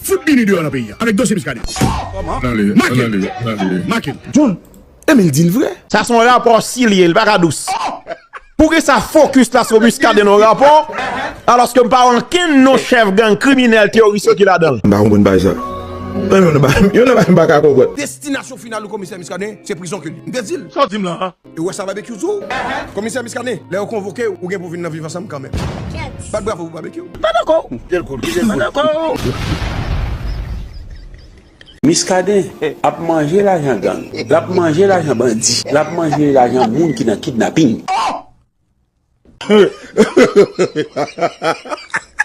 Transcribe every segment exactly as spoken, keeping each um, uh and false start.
Fout Bini deyò nan peyi a avèk dosye Muscadin. Make l. Make l. John, Emil di l vre. Sa se yon rapò sirye, li pa ka dous. Pou ki sa fokis la sou Muscadin nan rapò, alòske m pa wè ankenn non chèf gang kriminèl teyoris yo ki ladan l? M pa konprann bagay sa. Menm yon nan bagay m pa ka konprann. Destinasyon final ou komisè Muscadin, se prizon ke li. M te di l. Sa w di m la a? E w wè sa Babekyou di w? Komisè Muscadin, lè yo konvoke w, ou gen pou vin nan Viv Ansanm kanmenm. Bat bravo pou Babekyou. M pa dakò. Kèl kout? Ki kèl kout? M pa dakò. Muscadin ap manje lajan gang, l ap manje lajan bandi, l ap manje lajan moun ki nan kidnaping.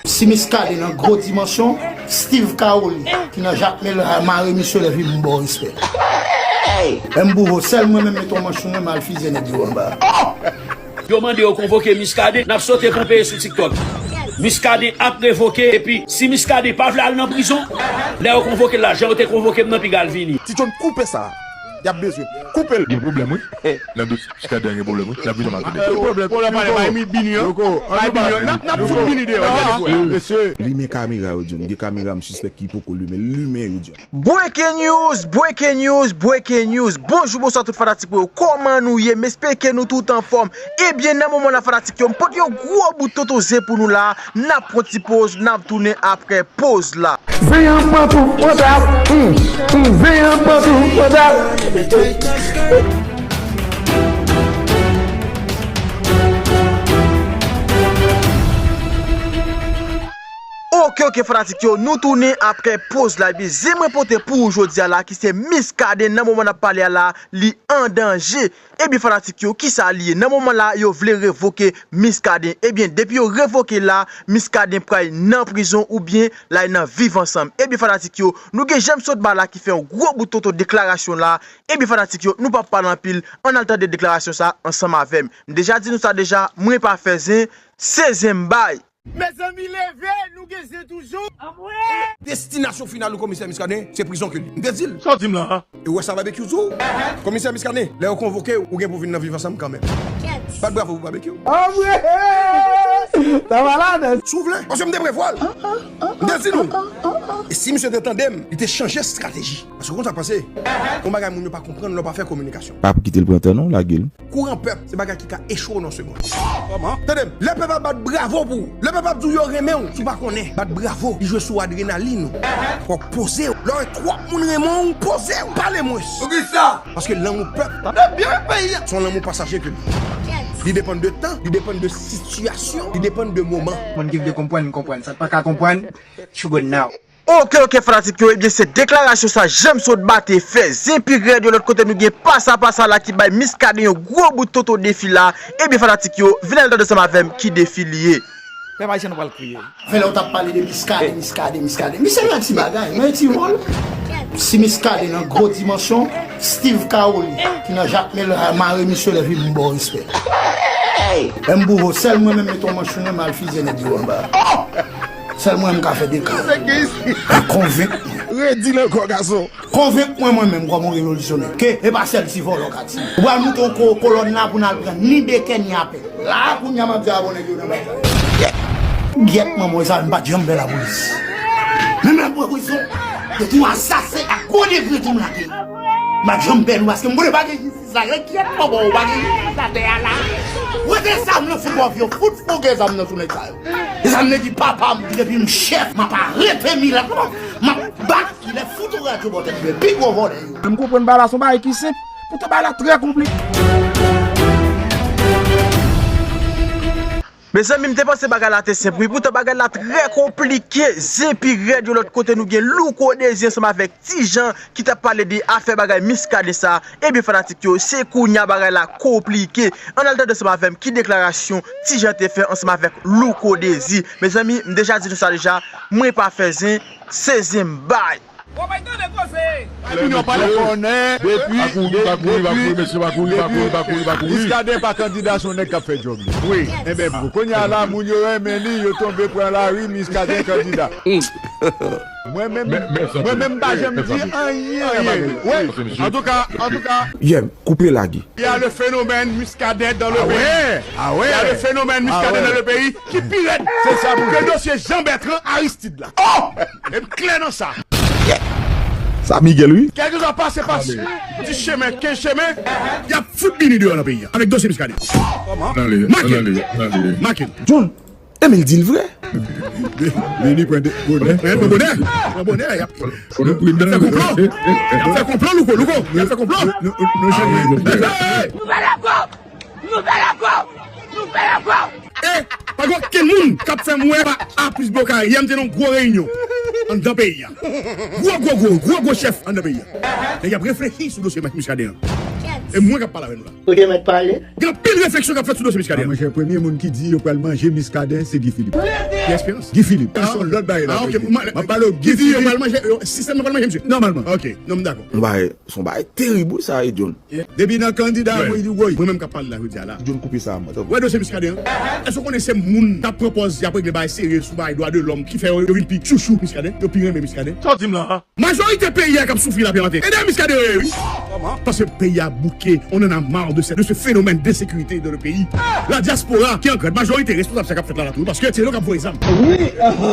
Si Muscadin nan gwo dimansyon, Steve Caroli ki nan Jakmèl mare misye lè vin m ba w respè. M Bouvo, sèl mwen menm met yon manch sou mwen, m al fizye nèg yo anba. Yo mande yo konvoke Muscadin, n ap sote ponpe sou TikTok. Muscadin ap revoke, epi si Muscadin pa vle al nan prizon, lè yo konvoke l la, jan yo te konvoke m nan, piga l vini. Ti John, koupe sa. Y ap bezwen koupe l. Gen pwoblèm wi. Nan dosye Muscadin gen pwoblèm wi. N ap vin anba tande. Pwoblèm, pwoblèm pa bay Bini an. Bay Bini an. N ap, n ap fout Bini deyò. Mesye. Limen kamera yo, John. Gen kamera m sispèk ki poko limen. Limen yo, John. Breaking news, breaking news, breaking news. Bonjou, bonswa tout fanatik mwen yo. Kòman nou ye? M espere ke nou tout anfòm. Ebyen, nan moman la fanatik yo, m pote yon gwo bout toto zen pou nou la. N ap pran ti poz, n ap tounen apre poz la. Zen an pran tou, pran dal. Zen an pran tou, pran dal. Oke, oke, fanatik yo, nou tounen apre poz la. Ebyen, zen mwen pote pou ou jodi a la, ki se Muscadin, nan moman n ap pale a la, li an danje. Ebyen, fanatik yo, kisa li ye? Nan moman la, yo vle revoke Muscadin. Ebyen, depi yo revoke l la, Muscadin pral nan prizon oubyen l al nan Viv Ansanm. Ebyen, fanatik yo, nou gen Jan m sot ba la ki fè yon gwo bout toto deklarasyon la. Ebyen, fanatik yo, nou p ap pale anpil, ann al tande deklarasyon sa ansanm avè m. M deja di nou sa deja, mwen pa fè zen, se zen m bay. Mezanmi, leve, nou gen zen toujou. Anmwee! Destinasyon final ou komisè Muscadin, se prizon ke li. M te di l. Sa w di m la a? E w wè sa Babekyou di w? Komisè Muscadin, lè yo konvoke w, ou gen pou vin nan Viv Ansanm kanmenm. Bat bravo pou Babekyou. Anmwee! Sa malad! Si w vle, paske m te prevwa l. M te di nou. E si misye te tande m, li te chanje estrateji. Paske w konn sa k pase? Yon bagay moun yo pa konprann lè w pa fè kominikasyon. Pa kite l pran tan non, lage l. Kouran pèp, se bagay ki ka echwe w nan yon segonn. Kòman? Tande m, lè pèp ap bat bravo pou ou, lè pèp ap di w yo renmen w, si w pa konnen, bat bravo, li jwe sou adrenalin ou. Fò w poze w. Lè w wè twòp moun renmen w, poze w, pale mwens. Poukisa? Paske lanmou pèp, se yon lanmou pasaje ke li. Li depann de tan, li depann de sitiyasyon, li depann de moman. Moun ki vle konprann, konprann. Sa k pa ka konprann, you go now. Oke, oke, fanatik yo, ebyen, se deklarasyon sa Jan m sot ba te fè. Zen pi rèd yo, lòt kote nou gen pasa pasa la ki bay Muscadin yon gwo bout toto defi la. Ebyen, fanatik yo, vin al tande ansanm avè m ki defi li ye. Pèp ayisyen nou pral kriye. Fè lè w t ap pale de Muscadin, Muscadin, Muscadin. Misye nan ti bagay, nan ti wòl. Si Muscadin nan gwo dimansyon, Steve Caroli ki nan Jakmèl mare misye lè vin m ba w respè. M Bouvo, sèl mwen menm met yon manch sou mwen, m al fizye nèg yo anba. Sèl mwen m ka fè deklarasyon. Konvenk mwen. Redi l ankò, gason. Konvenk mwen, mwen menm, kòm yon revolisyonè, ke e pa sèl ti vòlò w ka tiye. Ou pral moute yon ko-, kolòn la pou n al pran ni beken ni apèl. La, kounye a, m ap di a bon nèg yo nan batay. Gyèt manman w, sa m pa t janm pè lapolis. Menm lè m pran prizon, yo tou asasen ak gwo degre tou m lage. M pa t janm pè nou, paske m konnen pa gen jistis. Sa yo kyèt kòbò ou pa gen sa tè a la. Rete zam nan sou bòf yo, fout fouke zam nan sou nèg sa yo. E sa m te di papa m, depi m chèf, m ap arete milat. M ap bat kilè fout ou radyo bò tèt mwen, pi gwo vòlè yo. M konprann bagay la se yon bagay ki senp, poutan bagay la trè konplike. Mezanmi, m te panse bagay la te senp wi, poutan bagay la trè konplike. Zen pi rèd yo, lòt kote nou gen Louko Dezi ansanm avèk Ti Jan ki t ap pale de afè bagay Muscadin sa. Ebyen fanatik yo, se kounye a bagay la konplike. Ann al tande ansanm avè m ki deklarasyon Ti Jan te fè ansanm avèk Louko Dezi. Mezanmi, m deja di nou sa deja, mwen pa fè zen, se zen m bay. Bon, bay tande koze. Depi nou pale konnen, depi, depi, depi Muscadin pa kandida, se yon nèg k ap fè djòb li. Wi. Enben, pou kounye a la, moun yo renmen li, yo tonbe pran lari, Muscadin kandida. Mwen menm, mwen menm pa janm di anyen, anyen. Wi. Antouka, antouka. Yeah, koupe lage. Il y a le phénomène Muscadin dans le pays. Ah ouais. Il y a le phénomène Muscadin dans le pays ki pi rèd ke dosye Jean Bertrand Aristide la. Oh! E m klè nan sa. Sa Miguel, wi. Kèlkeswa pase pa dis chemen, kenz chemen, y ap fout Bini deyò nan peyi a avèk dosye Muscadin. Make l. Make l. John, Emil di l vre. Bini pran bonè. Pran bonè. Pran bonè. Y ap fè konplo. Y ap fè konplo, Louko, Louko. Y ap fè konplo. Nouvèl akò! Nouvèl akò! Nouvèl akò! E pa gen okenn moun k ap fè m wè pa aplis blokay. Yè m te nan yon gwo reyinyon anndan peyi a. Gwo, gwo, gwo, gwo, gwo chèf anndan peyi a. Nèg y ap reflechi sou dosye Mike Muscadin an. E mwen k ap pale avè nou la. Ou te mèt pale. Gen anpil refleksyon k ap fèt sou dosye Muscadin. Mwen, premye moun ki di yo pral manje Muscadin, se Guy Philippe. Pierre Espérance. Guy Philippe. Se yon lòt bagay la. M ap pale w Guy Philippe. Ki di yo pral manje, sistèm nan pral manje misye. Nòmalman. Ok, non, m dakò. Yon bagay, se yon bagay terib wi sa, e John. Depi nan kandida, mwen di woy. Mwen menm k ap pale la jodi a la. John koupe sa, mwen. Wè dosye Muscadin an. Èske w konnen se moun k ap pran pòz y ap regle bagay serye sou bagay dwa de lòm ki fè yo vin pi chouchou Muscadin? Yo pi renmen Muscadin. Sa w di m la a? Majorite peyi a k ap soufri la, Pierre Martin. E dèyè Muscadin yo ye, wi. Paske peyi a bouke, on en a marre de ce, de ce phénomène d'insécurité dans le pays. La diaspora ki an grand majorite responsab sa k ap fèt la la tou, paske se yo k ap voye zam. Wi, aha.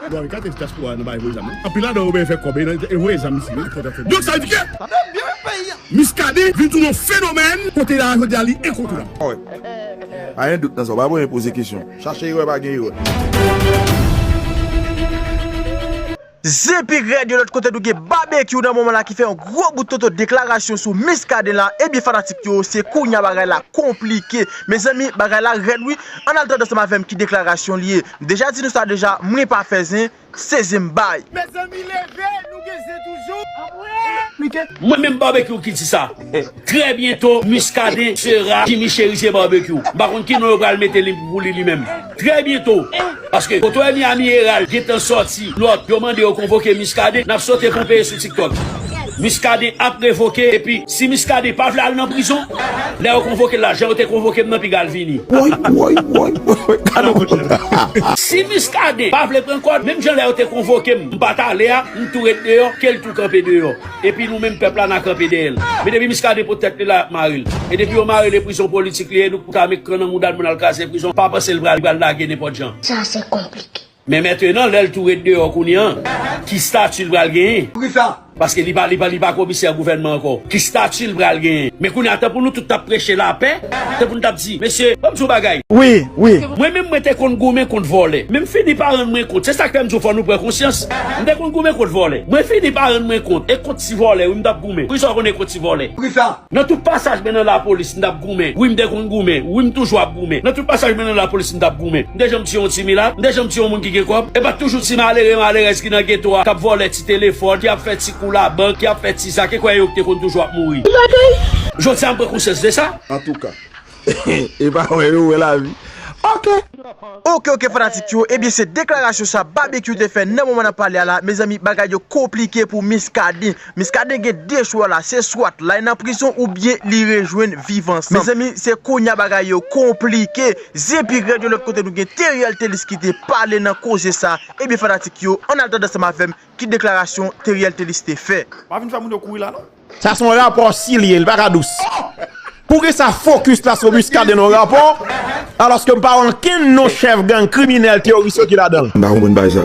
Bon, kate diaspora nan bay voye zam, non? Anpil ladan yo ben fè kòb, e voye zam isi, wi. Donk, sa vle di ke Muscadin vin tounen yon fenomèn kote la jodi a li enkontounab. Pa gen dout nan sa, w pa bezwen poze kesyon. Chache erè, pa gen erè. Zen pi rèd yo lòt kote nou gen Babekyou nan moman la ki fè yon gwo bout toto deklarasyon sou Muscadin la. Ebyen fanatik yo, se kounye a bagay la konplike. Mezanmi, bagay la rèd wi. Ann al tande ansanm avè m ki deklarasyon li ye. M deja di nou sa deja, mwen pa fè zen, se zen m bay. Mezanmi, leve, nou gen zen toujou. Mwen menm Babekyou ki di sa. Trè byento, Muscadin sera Jimmy Chérizier Barbecue. M pa konn ki non yo pral mete li pou li, li menm. Trè byento. Paske foto Miami Herald gentan sòti, lòt, yo mande yo konvoke Muscadin, n ap sote pou peye sou TikTok. Muscadin ap revoke, epi si Muscadin pa vle al nan prizon, lè yo konvoke l la, jan yo te konvoke m nan, piga l vini. Woy, woy, woy, woy, woy, gade yon moun. Si Muscadin pa vle pran kòd, menm jan lè yo te konvoke m, m pa t ale a, m tou ret deyò, ke l tou kanpe deyò. Epi nou menm pèp la n a kanpe dèyè l. Men depi Muscadin pot tèt li la, y ap mare l. E depi yo mare l, e prizon politik li ye, nou ka met kran nan mouda l, moun al kraze prizon, pa panse l pral, pral lage nenpòt jan. Sa se konplike. Men mentenan, lè l tou ret deyò kounye an, ki stati l pral genyen? Poukisa? Paske li pa, li pa, li pa komisè gouvènman ankò. Ki stati l pral genyen? Men kounye a, tanpou nou tout t ap preche lapè, tanpou nou t ap di, mesye, ban m di yon bagay. Wi, wi. Mwen menm, mwen te konn goumen kont vòlè. Men m fini pa rann mwen kont. Se sa k fè m di w fò nou pran konsyans. M te konn goumen kont vòlè. Mwen fini pa rann mwen kont. E kont ti vòlè, wi, m t ap goumen. Poukisa w konnen kont ti vòlè? Poukisa? Nan tout pasaj mwen nan lapolis, m t ap goumen. Wi, m te konn goumen. Wi, m toujou ap goumen. Nan tout pasaj mwen nan lapolis, m t ap goumen. M te janm tiye yon ti milat. M te janm tiye yon moun ki gen kòb. E pa toujou ti malere, malerèz ki nan geto a, k ap vòlè ti telefòn, ki ap fè ti kou labank, ki ap fè ti zak. E kwè yo ki te konn toujou ap mouri. Jodi a, m pran konsyans de sa. Antouka. E pa wè yo wè lavi. Ok. Ok, ok, fanatik yo. Ebyen, se deklarasyon sa Babekyou te fè nan moman n ap pale a la. Mezanmi, bagay yo konplike pou Muscadin. Muscadin gen de chwa la. Se swat l al nan prizon oubyen li rejwenn Viv Ansanm. Mezanmi, se kounye a bagay yo konplike. Zen pi rèd yo lòt kote nou gen Theriel Thelus ki te pale nan koze sa. Ebyen, fanatik yo, ann al tande ansanm avè m ki deklarasyon Theriel Thelus te fè. Pa vin fè moun yo kouri la, non. Sa se yon rapò si l ye, li pa ka dous. Poukisa fokis la sou Muscadin nan rapò, alòske m pa wè okenn non chèf gang kriminèl teyoris yo ki ladan l? M pa konprann bagay sa.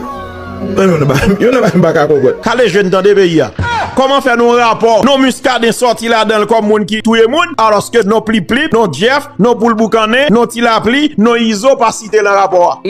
Yon nan bagay, yon nan bagay m pa ka konprann. Kale je n tande peyi a. Kòman fè nan yon rapò, non Muscadin sòti ladan l kòm moun ki touye moun, alòske non Plip Plip, non Jeff, non Poul Boukannen, non Ti Lapli, non Izo pa site nan rapò a?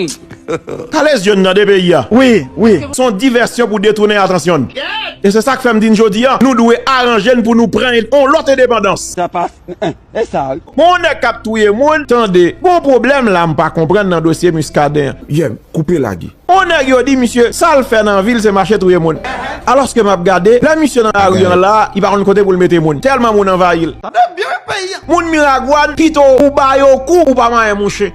Kale je n tande peyi a. Wi, wi. Se yon divèsyon pou detounen atansyon n. E se sa k fè m di n jodi a, nou dwe aranje n pou nou pran yon lòt endepandans. Sa pa, e sa, wi. Bon, yon nèg k ap touye moun, tande. Bon, pwoblèm la, m pa konprann nan dosye Muscadin an. Yeah, koupe lage. Yon nèg yo di misye, sa l fè nan vi l, se mache touye moun. Alòske m ap gade, lè misye nan lari an la, li pa konn kote pou l mete moun. Tèlman moun anvayi l. Tande byen, wi, peyi a. Moun Miragwàn, pito ou ba yo kou, ou pa manyen mouche.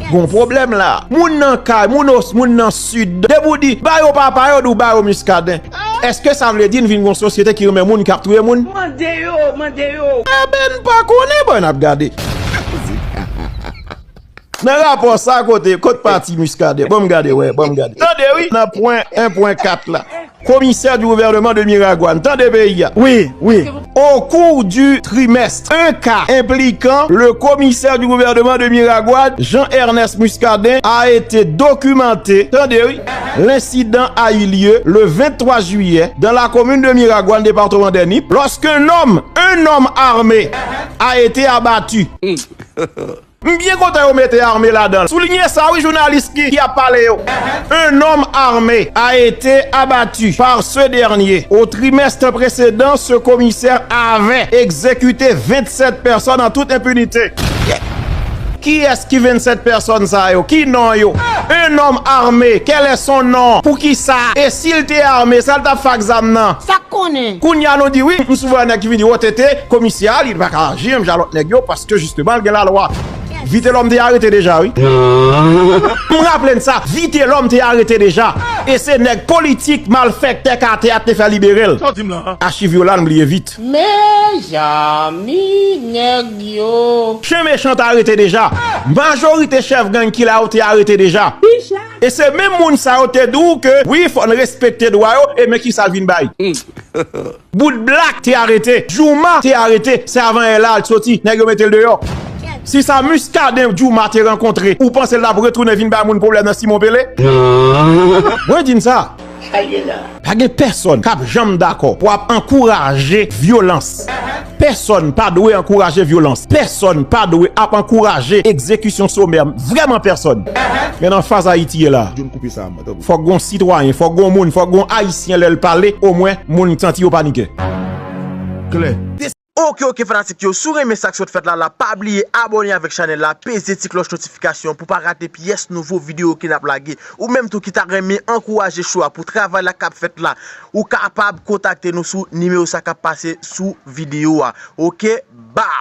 Gon pwoblèm la. Moun nan kay, moun os, moun nan sid. Depi w di, ba yo papa yo, di w ba yo Muscadin. Èske sa vle di n vin gon sosyete ki renmen moun, k ap touye moun? Mande yo, mande yo. Eben, n pa konnen, bon, n ap gade. Nan rapò sa, kote, kot pati Muscadin? Bon, m gade, wè, bon, m gade. Tande, wi, nan pwen en pwen kat la. Commissaire du gouvernement de Miragwàn. Tande peyi a. Wi, wi. Au cours du trimestre, un cas impliquant le commissaire du gouvernement de Miragwàn, Jean-Ernest Muscadin, a été documenté. Tande, wi. L'incident a eu lieu le vingt-trois juillet dans la commune de Miragwàn, département des Nippes, lorsqu'un homme, un homme armé a été abattu. M byen kontan yo mete ame ladan l. Soulinye sa wi, jounalis ki, ki ap pale yo. Un homme armé a été abattu par ce dernier. Au trimestre précédent, ce commissaire avait exécuté vingt-sept personnes en toute impunité. Kiyès ki vennsèt pèsòn sa yo? Ki non yo? Un homme armé, quel est son nom? Poukisa? E si l te ame, sa l t ap fè ak zam nan? Sa k konnen? Kounye a nou di wi, m souvan wè nèg ki vin di, o, tete, komisè a, li pa ka aji menm jan lòt nèg yo, paske jisteman, l gen lalwa. Vitelòm te arete deja, wi. M raple n sa, Vitelòm te arete deja. E se nèg politik, malfektè, katè a te fè libere l. Sa w di m la? Achiv yo la, n bliye vit. Mezanmi, nèg yo. Chen mechan te arete deja. Majorite chèf gang ki la yo te arete deja. E se menm moun sa yo te di w ke, wi, fò n respekte dwa yo, e men kisa l vin bay. Bout Black te arete, Jouma te arete, se avan yè la l soti, nèg yo mete l deyò. Si sa Muscadin Jouma te rankontre, ou panse l t ap retounen vin bay moun pwoblèm nan Simon Pele? Mwen di n sa. Pa gen pèsòn k ap janm dakò pou ap ankouraje vyolans. Pèsòn pa dwe ankouraje vyolans. Pèsòn pa dwe ap ankouraje egzekisyon somè. Vrèman pèsòn. Men nan faz Ayiti ye la, fòk gon sitwayen, fòk gon moun, fòk gon Ayisyen lè l pale, omwen moun santi yo panike. Klè. Ok, ok, fanatik yo, si w renmen sa k sot fèt la, la, pa bliye abòne avèk chanèl la, peze ti klòch notifikasyon pou pa rate pyès nouvo videyo ke n ap lage. Ou menm tou ki ta renmen ankouraje show a pou travay la k ap fèt la, ou kapab kontakte nou sou nimewo sa k ap pase sou videyo a. Ok, bye!